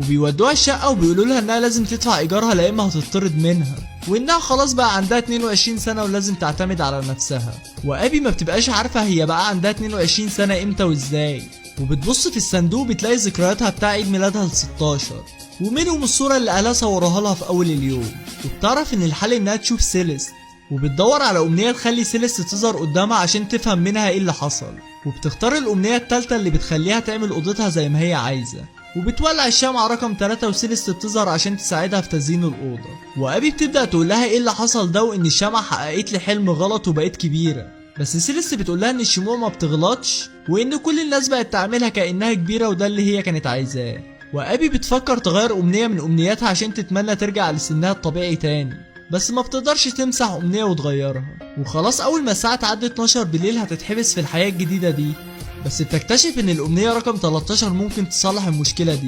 وبيودوها الشقة وبيقولوا لها انها لازم تدفع ايجارها لا اما هتطرد منها، وانها خلاص بقى عندها 22 سنة ولازم تعتمد على نفسها. وابي ما بتبقاش عارفة هي بقى عندها 22 سنة امتى وازاي، وبتبص في الصندوق بتلاقي ذكرياتها بتاع عيد ميلادها ال 16، ومنهم الصورة اللي اهلها صوروها لها في اول اليوم. وبتعرف ان الحل انها تشوف سيليست، وبتدور على امنية تخلي سيليست تظهر قدامها عشان تفهم منها ايه اللي حصل. وبتختار الامنية التالتة اللي بتخليها تعمل اوضتها زي ما هي عايزة، وبتولع الشمعة رقم 3 وسيليست بتظهر عشان تساعدها في تزيين الأوضة. وأبي بتبدأ تقول لها ايه اللي حصل ده، وإن الشمعة حققت لي حلم غلط وبقيت كبيرة. بس سيليست بتقول لها إن الشموع ما بتغلطش، وإن كل الناس بقت تعملها كأنها كبيرة، وده اللي هي كانت عايزاه. وأبي بتفكر تغير أمنية من أمنياتها عشان تتمنى ترجع لسنها الطبيعي تاني، بس ما بتقدرش تمسح أمنية وتغيرها. وخلاص أول ما الساعة تعدي 12 بالليل هتتحبس في الحياة الجديدة دي، بس بتكتشف ان الامنية رقم 13 ممكن تصلح المشكلة دي.